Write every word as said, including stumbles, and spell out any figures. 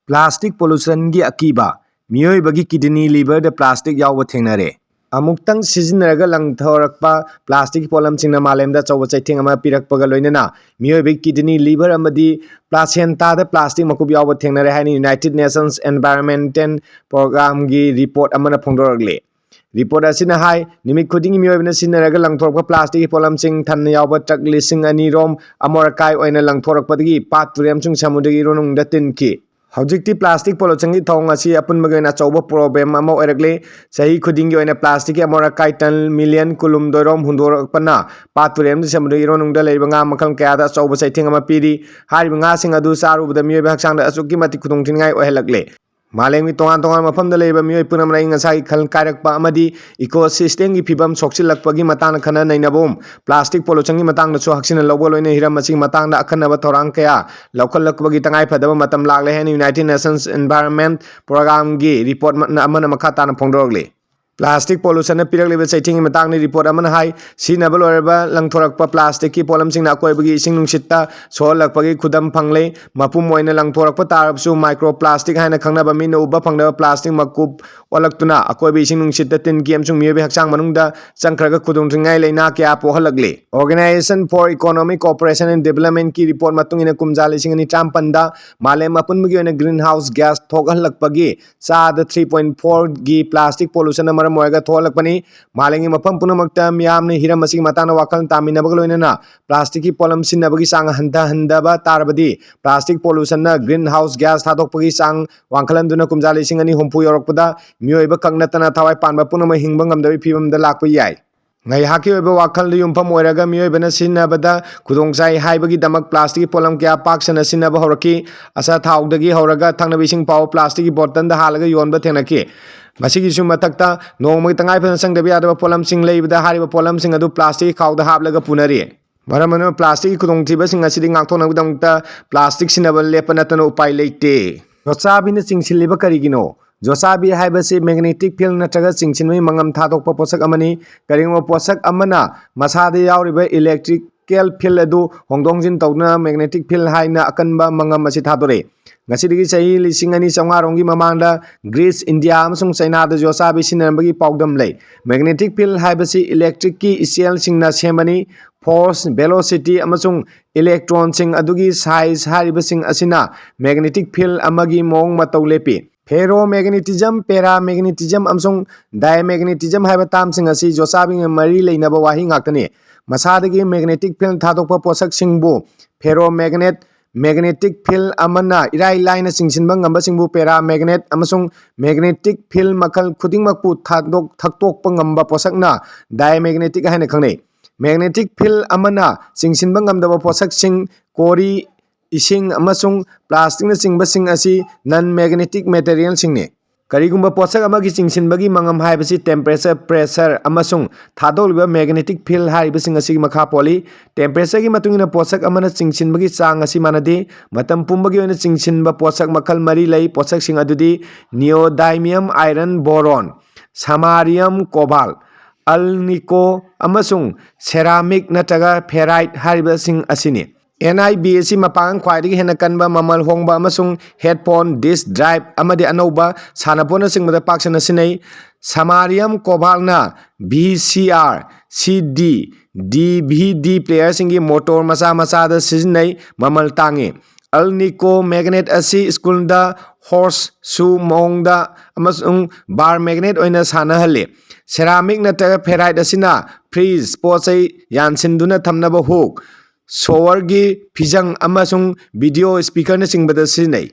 Plastic pollutionꯒꯤ ꯑꯀꯤꯕ꯫ ꯃꯤꯑꯣꯏꯕꯒꯤ kidney, liverꯗ plastic ꯌꯥꯎꯕ ꯊꯦꯡꯅꯔꯦ꯫ ꯑꯃꯨꯛꯇꯪ ꯁꯤꯖꯤꯟꯅꯔꯒ ꯂꯪꯊꯣꯔꯛꯄ plasticꯀꯤ ꯄꯣꯠꯂꯝꯁꯤꯡꯅ ꯃꯥꯂꯦꯝꯗ ꯑꯆꯧꯕ ꯆꯩꯊꯦꯡ ꯑꯃ ꯄꯤꯔꯛꯄꯒ ꯂꯣꯏꯅꯅ ꯃꯤꯑꯣꯏꯕꯒꯤ kidney, liver ꯑꯃꯗꯤ placentaꯗ plastic ꯃꯀꯨꯞ ꯌꯥꯎꯕ ꯊꯦꯡꯅꯔꯦ ꯍꯥꯏꯅ United Nations Environmental Programmeꯒꯤ report ꯑꯃꯅ ꯐꯣꯡꯗꯣꯔꯛꯂꯤ꯫ Report ꯑꯁꯤꯅ ꯍꯥꯏ, ꯅꯨꯃꯤꯠ ꯈꯨꯗꯤꯡꯒꯤ ꯃꯤꯑꯣꯏꯕꯅ ꯁꯤꯖꯤꯟꯅꯔꯒ ꯂꯪꯊꯣꯔꯛꯄ plasticꯀꯤ ꯄꯣꯠꯂꯝꯁꯤꯡ ꯊꯟꯅ ꯌꯥꯎꯕ truck ꯂꯤꯁꯤꯡ ꯑꯅꯤ ꯔꯣꯝ ꯑꯃꯣꯠ ꯑꯀꯥꯏ ꯑꯣꯏꯅ ꯂꯪꯊꯣꯔꯛꯄꯗꯒꯤ ꯄꯥꯠ ꯇꯨꯔꯦꯜ ꯑꯃꯁꯨꯡ ꯁꯃꯨꯗ꯭ꯔꯒꯤ ꯏꯔꯣꯟ ꯅꯨꯡꯗ ꯇꯤꯟꯈꯤ꯫ ꯍꯧꯖꯤꯛꯇꯤ plastic pollutionꯒꯤ ꯊꯧꯑꯣꯡ ꯑꯁꯤ ꯑꯄꯨꯟꯕꯒꯤ ꯑꯣꯏꯅ ꯑꯆꯧꯕ problem ꯑꯃ ꯑꯣꯏꯔꯛꯂꯦ꯫ ꯆꯍꯤ ꯈꯨꯗꯤꯡꯒꯤ ꯑꯣꯏꯅ plasticꯀꯤ ꯑꯃꯣꯠ ꯑꯀꯥꯏ ton million ꯀꯨꯟꯍꯨꯝꯗꯣꯏ ꯔꯣꯝ ꯍꯨꯟꯗꯣꯔꯛꯄꯅ ꯄꯥꯠ ꯇꯨꯔꯦꯜ ꯑꯃꯗꯤ ꯁꯃꯨꯗ꯭ꯔꯒꯤ ꯏꯔꯣꯟ ꯅꯨꯡꯗ ꯂꯩꯔꯤꯕ ꯉꯥ ꯃꯈꯜ ꯀꯌꯥꯗ ꯑꯆꯧꯕ ꯆꯩꯊꯦꯡ ꯑꯃ ꯄꯤꯔꯤ꯫ ꯍꯥꯏꯔꯤꯕ ꯉꯥꯁꯤꯡ ꯑꯗꯨ ꯆꯥꯔꯨꯕꯗ ꯃꯤꯑꯣꯏꯕ ꯍꯛꯆꯥꯡꯗ ꯑꯁꯨꯛꯀꯤ ꯃꯇꯤꯛ ꯈꯨꯗꯣꯡꯊꯤꯅꯤꯡꯉꯥꯏ ꯑꯣꯏꯍꯜꯂꯛꯂꯦ꯫ ꯃꯥꯂꯦꯝꯒꯤ ꯇꯣꯉꯥꯟ ꯇꯣꯉꯥꯟꯕ ꯃꯐꯝꯗ ꯂꯩꯔꯤꯕ ꯃꯤꯑꯣꯏ ꯄꯨꯝꯅꯃꯛꯅ ꯑꯏꯪ ꯑꯁꯥꯒꯤ ꯈꯜ ꯀꯥꯏꯔꯛꯄ ꯑꯃꯗꯤ ecosystemꯒꯤ ꯐꯤꯕꯝ ꯁꯣꯛꯆꯤꯜꯂꯛꯄꯒꯤ ꯃꯇꯥꯡꯗ ꯈꯟꯅ ꯅꯩꯅꯕꯒꯨꯝ, plastic pollutionꯒꯤ ꯃꯇꯥꯡꯗꯁꯨ ꯍꯛꯆꯤꯟꯅ ꯂꯧꯕ ꯂꯣꯏꯅ ꯍꯤꯔꯝ ꯑꯁꯤꯒꯤ ꯃꯇꯥꯡꯗ ꯑꯈꯟꯅꯕ ꯊꯧꯔꯥꯡ ꯀꯌꯥ ꯂꯧꯈꯠꯂꯛꯄꯒꯤ ꯇꯉꯥꯏꯐꯗꯕ ꯃꯇꯝ ꯂꯥꯛꯂꯦ ꯍꯥꯏꯅ United Nations Environment Programmeꯒꯤ report ꯑꯃꯅ ꯃꯈꯥ ꯇꯥꯅ ꯐꯣꯡꯗꯣꯔꯛꯂꯤ꯫ Plastic pollutionꯅ ꯄꯤꯔꯛꯂꯤꯕ ꯆꯩꯊꯦꯡꯒꯤ ꯃꯇꯥꯡꯗ report ꯑꯃꯅ ꯍꯥꯏ, ꯁꯤꯖꯤꯟꯅꯕ ꯂꯣꯏꯔꯕ ꯂꯪꯊꯣꯔꯛꯄ plasticꯀꯤ ꯄꯣꯠꯂꯝꯁꯤꯡꯅ ꯑꯀꯣꯏꯕꯒꯤ ꯏꯁꯤꯡ ꯅꯨꯡꯁꯤꯠꯇ ꯁꯣꯛꯍꯜꯂꯛꯄꯒꯤ ꯈꯨꯗꯝ ꯐꯪꯂꯦ꯫ ꯃꯄꯨꯝ ꯑꯣꯏꯅ ꯂꯪꯊꯣꯔꯛꯄ ꯇꯥꯔꯕꯁꯨ, microplastic ꯍꯥꯏꯅ ꯈꯪꯅꯕ ꯃꯤꯠꯅ ꯎꯕ ꯐꯪꯗꯕ plastic ꯃꯀꯨꯞ ꯑꯣꯜꯂꯛꯇꯨꯅ ꯑꯀꯣꯏꯕ ꯏꯁꯤꯡ ꯅꯨꯡꯁꯤꯠꯇ ꯇꯤꯟꯈꯤ ꯑꯃꯁꯨꯡ ꯃꯤꯑꯣꯏꯕꯒꯤ ꯍꯛꯆꯥꯡ ꯃꯅꯨꯡꯗ ꯆꯪꯈ꯭ꯔꯒ ꯈꯨꯗꯣꯡꯊꯤꯅꯤꯡꯉꯥꯏ ꯂꯥꯏꯅꯥ ꯀꯌꯥ ꯄꯣꯛꯍꯜꯂꯛꯂꯤ꯫ Organisation for Economic Cooperation and Developmentꯀꯤ report ꯃꯇꯨꯡ ꯏꯟꯅ, ꯀꯨꯝꯖꯥ ꯂꯤꯁꯤꯡ ꯑꯅꯤ ꯇꯔꯥꯃꯥꯄꯟꯗ ꯃꯥꯂꯦꯝ ꯑꯄꯨꯟꯕꯒꯤ ꯑꯣꯏꯅ greenhouse gas ꯊꯣꯛꯍꯜꯂꯛꯄꯒꯤ ꯆꯥꯗ three point fourꯒꯤ plastic pollutionꯅ ꯃꯔꯝ ꯑꯣꯏꯔꯒ ꯊꯣꯛꯍꯜꯂꯛꯄꯅꯤ꯫ ꯃꯥꯂꯦꯝꯒꯤ ꯃꯐꯝ ꯄꯨꯝꯅꯃꯛꯇ ꯃꯤꯌꯥꯝꯅ ꯍꯤꯔꯝ ꯑꯁꯤꯒꯤ ꯃꯇꯥꯡꯗ ꯋꯥꯈꯜ ꯇꯥꯃꯤꯟꯅꯕꯒ ꯂꯣꯏꯅꯅ plasticꯀꯤ ꯄꯣꯠꯂꯝ ꯁꯤꯖꯤꯟꯅꯕꯒꯤ ꯆꯥꯡ ꯍꯟꯊꯍꯟꯗꯕ ꯇꯥꯔꯕꯗꯤ, plastic pollutionꯅ greenhouse gas ꯊꯥꯗꯣꯛꯄꯒꯤ ꯆꯥꯡ ꯋꯥꯡꯈꯠꯍꯟꯗꯨꯅ ꯀꯨꯝꯖꯥ ꯂꯤꯁꯤꯡ ꯑꯅꯤ ꯍꯨꯝꯐꯨ ꯌꯧꯔꯛꯄꯗ ꯃꯤꯑꯣꯏꯕ ꯈꯛ ꯅꯠꯇꯅ ꯊꯋꯥꯏ ꯄꯥꯟꯕ ꯄꯨꯝꯅꯃꯛ ꯍꯤꯡꯕ ꯉꯝꯗꯕꯒꯤ ꯐꯤꯕꯝꯗ ꯂꯥꯛꯄ ꯌꯥꯏ꯫ ꯉꯥꯏꯍꯥꯛꯀꯤ ꯑꯣꯏꯕ ꯋꯥꯈꯜꯗ ꯌꯨꯝꯐꯝ ꯑꯣꯏꯔꯒ ꯃꯤꯑꯣꯏꯕꯅ ꯁꯤꯖꯤꯟꯅꯕꯗ ꯈꯨꯗꯣꯡꯆꯥꯏ ꯍꯥꯏꯕꯒꯤꯗꯃꯛ plasticꯀꯤ ꯄꯣꯠꯂꯝ ꯀꯌꯥ ꯄꯥꯛ ꯁꯟꯅ ꯁꯤꯖꯤꯟꯅꯕ ꯍꯧꯔꯛꯈꯤ꯫ ꯑꯆꯥꯊꯥꯎꯗꯒꯤ ꯍꯧꯔꯒ ꯊꯛꯅꯕ ꯏꯁꯤꯡ ꯐꯥꯎꯕ plasticꯀꯤ bottleꯗ ꯍꯥꯜꯂꯒ ꯌꯣꯟꯕ ꯊꯦꯡꯅꯈꯤ꯫ ꯃꯁꯤꯒꯤꯁꯨ ꯃꯊꯛꯇ, ꯅꯣꯡꯃꯒꯤ ꯇꯉꯥꯏ ꯐꯗꯅ ꯆꯪꯗꯕ ꯌꯥꯗꯕ ꯄꯣꯠꯂꯝꯁꯤꯡ ꯂꯩꯕꯗ ꯍꯥꯏꯔꯤꯕ ꯄꯣꯠꯂꯝꯁꯤꯡ ꯑꯗꯨ plasticꯀꯤ ꯈꯥꯎꯗ ꯍꯥꯞꯂꯒ ꯄꯨꯅꯔꯤ꯫ ꯃꯔꯝ ꯑꯗꯨꯅ plasticꯀꯤ ꯈꯨꯗꯣꯡꯊꯤꯕꯁꯤꯡ ꯑꯁꯤꯗꯤ ꯉꯥꯛꯊꯣꯛꯅꯕꯒꯤꯗꯃꯛꯇ plastic ꯁꯤꯖꯤꯟꯅꯕ ꯂꯦꯞꯄ ꯅꯠꯇꯅ ꯎꯄꯥꯏ ꯂꯩꯇꯦ꯫ ꯌꯣꯠꯆꯥꯕꯤꯅ ꯆꯤꯡꯁꯤꯜꯂꯤꯕ ꯀꯔꯤꯒꯤꯅꯣ? ꯌꯣꯠꯆꯥꯕꯤ ꯍꯥꯏꯕꯁꯤ magnetic field ꯅꯠꯇ꯭ꯔꯒ ꯆꯤꯡꯁꯤꯟꯕꯒꯤ ꯃꯉꯝ ꯊꯥꯗꯣꯛꯄ ꯄꯣꯠꯁꯛ ꯑꯃꯅꯤ꯫ ꯀꯔꯤꯒꯨꯝꯕ ꯄꯣꯠꯁꯛ ꯑꯃꯅ ꯃꯁꯥꯗ ꯌꯥꯎꯔꯤꯕ electric electrical field ꯑꯗꯨ ꯍꯣꯡꯗꯣꯛ ꯍꯣꯡꯖꯤꯟ ꯇꯧꯗꯨꯅ magnetic field ꯍꯥꯏꯅ ꯑꯀꯟꯕ ꯃꯉꯝ ꯑꯁꯤ ꯊꯥꯗꯣꯔꯛꯏ꯫ ꯉꯁꯤꯗꯒꯤ ꯆꯍꯤ ꯂꯤꯁꯤꯡ ꯑꯅꯤ ꯆꯥꯝꯃꯉꯥ ꯔꯣꯝꯒꯤ ꯃꯃꯥꯡꯗ ꯒ꯭ꯔꯤꯁ, ꯏꯟꯗꯤꯌꯥ ꯑꯃꯁꯨꯡ ꯆꯩꯅꯥꯗ ꯌꯣꯠꯆꯥꯕꯤ ꯁꯤꯖꯤꯟꯅꯔꯝꯕꯒꯤ ꯄꯥꯎꯗꯝ ꯂꯩ꯫ Magnetic field ꯍꯥꯏꯕꯁꯤ electricꯀꯤ ꯏꯆꯦꯜꯁꯤꯡꯅ ꯁꯦꯝꯕꯅꯤ꯫ Force, velocity ꯑꯃꯁꯨꯡ electronꯁꯤꯡ ꯑꯗꯨꯒꯤ size ꯍꯥꯏꯔꯤꯕꯁꯤꯡ ꯑꯁꯤꯅ magnetic field ꯑꯃꯒꯤ ꯃꯑꯣꯡ ꯃꯇꯧ ꯂꯦꯞꯄꯤ꯫ Ferromagnetism, paramagnetism ꯑꯃꯁꯨꯡ diamagnetism ꯍꯥꯏꯕ termꯁꯤꯡ ꯑꯁꯤ ꯌꯣꯠꯆꯥꯕꯤꯒ ꯃꯔꯤ ꯂꯩꯅꯕ ꯋꯥꯍꯩ ꯉꯥꯛꯇꯅꯤ꯫ ꯃꯁꯥꯗꯒꯤ magnetic field ꯊꯥꯗꯣꯛꯄ ꯄꯣꯠꯁꯛꯁꯤꯡꯕꯨ ferromagnet, magnetic field ꯑꯃꯅ ꯏꯔꯥꯏ ꯂꯥꯏꯅ ꯆꯤꯡꯁꯤꯟꯕ ꯉꯝꯕꯁꯤꯡꯕꯨ paramagnet ꯑꯃꯁꯨꯡ magnetic field ꯃꯈꯜ ꯈꯨꯗꯤꯡꯃꯛꯄꯨ ꯊꯥꯗꯣꯛ-, ꯊꯛꯇꯣꯛꯄ ꯉꯝꯕ ꯄꯣꯠꯁꯛꯅ diamagnetic ꯍꯥꯏꯅ ꯈꯪꯅꯩ꯫ Magnetic field ꯑꯃꯅ ꯆꯤꯡꯁꯤꯟꯕ ꯉꯝꯗꯕ ꯄꯣꯠꯁꯛꯁꯤꯡ ꯀꯣꯔꯤ, ꯏꯁꯤꯡ ꯑꯃꯁꯨꯡ plasticꯅꯆꯤꯡꯕꯁꯤꯡ ꯑꯁꯤ non-magnetic materialꯁꯤꯡꯅꯤ꯫ ꯀꯔꯤꯒꯨꯝꯕ ꯄꯣꯠꯁꯛ ꯑꯃꯒꯤ ꯆꯤꯡꯁꯤꯟꯕꯒꯤ ꯃꯉꯝ ꯍꯥꯏꯕꯁꯤ temperature, pressure ꯑꯃꯁꯨꯡ ꯊꯥꯗꯣꯛꯂꯤꯕ magnetic field ꯍꯥꯏꯔꯤꯕꯁꯤꯡ ꯑꯁꯤꯒꯤ ꯃꯈꯥ ꯄꯣꯜꯂꯤ꯫ Temperatureꯒꯤ ꯃꯇꯨꯡ ꯏꯟꯅ ꯄꯣꯠꯁꯛ ꯑꯃꯅ ꯆꯤꯡꯁꯤꯟꯕꯒꯤ ꯆꯥꯡ ꯑꯁꯤ ꯃꯥꯟꯅꯗꯦ꯫ ꯃꯇꯝ ꯄꯨꯝꯕꯒꯤ ꯑꯣꯏꯅ ꯆꯤꯡꯁꯤꯟꯕ ꯄꯣꯠꯁꯛ ꯃꯈꯜ ꯃꯔꯤ ꯂꯩ꯫ ꯄꯣꯠꯁꯛꯁꯤꯡ ꯑꯗꯨꯗꯤ neodymium iron boron, samarium cobalt, alnico ꯑꯃꯁꯨꯡ ceramic ꯅꯠꯇ꯭ꯔꯒ ferrite ꯍꯥꯏꯔꯤꯕꯁꯤꯡ ꯑꯁꯤꯅꯤ꯫ NiB ꯑꯁꯤ ꯃꯄꯥꯡꯒꯜ ꯈ꯭ꯋꯥꯏꯗꯒꯤ ꯍꯦꯟꯅ ꯀꯟꯕ, ꯃꯃꯜ ꯍꯣꯡꯕ ꯑꯃꯁꯨꯡ headphone, disk drive ꯑꯃꯗꯤ ꯑꯅꯧꯕ ꯁꯥꯟꯅꯄꯣꯠꯅꯆꯤꯡꯕꯗ ꯄꯥꯛ ꯁꯟꯅ ꯁꯤꯖꯤꯟꯅꯩ꯫ Samarium cobaltꯅ VCR, CD, DVDplayerꯁꯤꯡꯒꯤ motor ꯃꯆꯥ ꯃꯆꯥꯗ ꯁꯤꯖꯤꯟꯅꯩ, ꯃꯃꯜ ꯇꯥꯡꯏ꯫ Alnico magnet ꯑꯁꯤ ꯁ꯭ꯀꯨꯜꯗ horseshoe ꯃꯑꯣꯡꯗ ꯑꯃꯁꯨꯡ bar magnet ꯑꯣꯏꯅ ꯁꯥꯟꯅꯍꯜꯂꯤ꯫ Ceramic ꯅꯠꯇ꯭ꯔꯒ ferrite ꯑꯁꯤꯅ fridge, ꯄꯣꯠ ꯆꯩ ꯌꯥꯟꯁꯤꯟꯗꯨꯅ ꯊꯝꯅꯕ hook, showerꯒꯤ ꯐꯤꯖꯪ ꯑꯃꯁꯨꯡ video speakerꯅꯆꯤꯡꯕꯗ ꯁꯤꯖꯤꯟꯅꯩ꯫